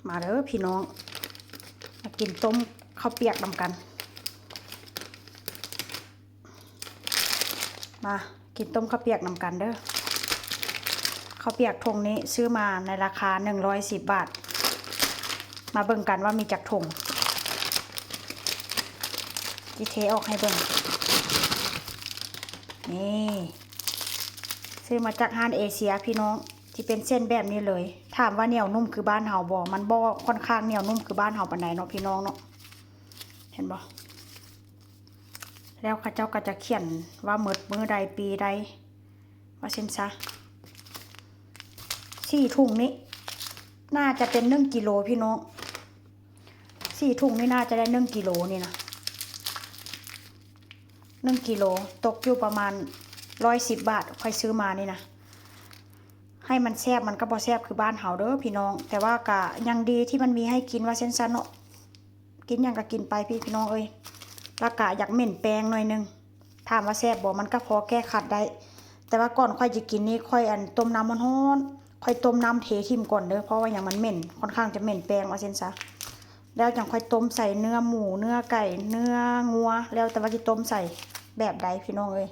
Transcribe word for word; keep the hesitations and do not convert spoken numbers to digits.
มาเด้อพี่น้อง มากินต้มข้าวเปียกนำกัน มากินต้มข้าวเปียกนำกันเด้อ ข้าวเปียกถุงนี้ซื้อมาในราคาหนึ่งร้อยสิบบาท มาเบิ่งกันว่ามีจักถุง จิเทออกให้เบิ่ง นี่ ซื้อมาจากห้างเอเชียพี่น้อง ที่เป็นเส้นแบบนี้เลย ถามว่าเหนียวนุ่มคือบ้านเฮาบ่ มันบ่ค่อนข้างเหนียวนุ่มคือบ้านเฮาปานใดเนาะพี่น้องเนาะ เห็นบ่ แล้วเขาเจ้าก็จะเขียนว่าหมดมื้อใดปีใด ว่าซั่นซะ สี่ถุงนี้ น่าจะเป็นหนึ่งกิโลพี่น้อง สี่ถุงนี่น่าจะได้หนึ่งกิโลนี่นะ หนึ่งกิโล ตกอยู่ประมาณร้อยสิบบาท ค่อยซื้อมานี่นะ ให้มันแซ่บมันก็บ่แซ่บคือบ้านเฮาเด้อพี่น้อง แต่ว่าก็ยังดีที่มันมีให้กินว่าซั่นซะเนาะ กินหยังก็กินไปพี่พี่น้องเอ้ย แล้วก็อยากเหม็นแป้งหน่อยหนึ่ง ถามว่าแซ่บบ่ มันก็พอแก้ขัดได้ แต่ว่าก่อนค่อยจะกินนี่ค่อยอันต้มน้ำร้อนๆ ค่อยต้มน้ำเทถิ่มก่อนเด้อ เพราะว่าหยังมันเหม็น ค่อนข้างจะเหม็นแป้งว่าซั่นซะ แล้วจั่งค่อยต้มใส่เนื้อหมู เนื้อไก่ เนื้องัว แล้วแต่ว่าสิต้มใส่แบบใดพี่น้องเอ้ย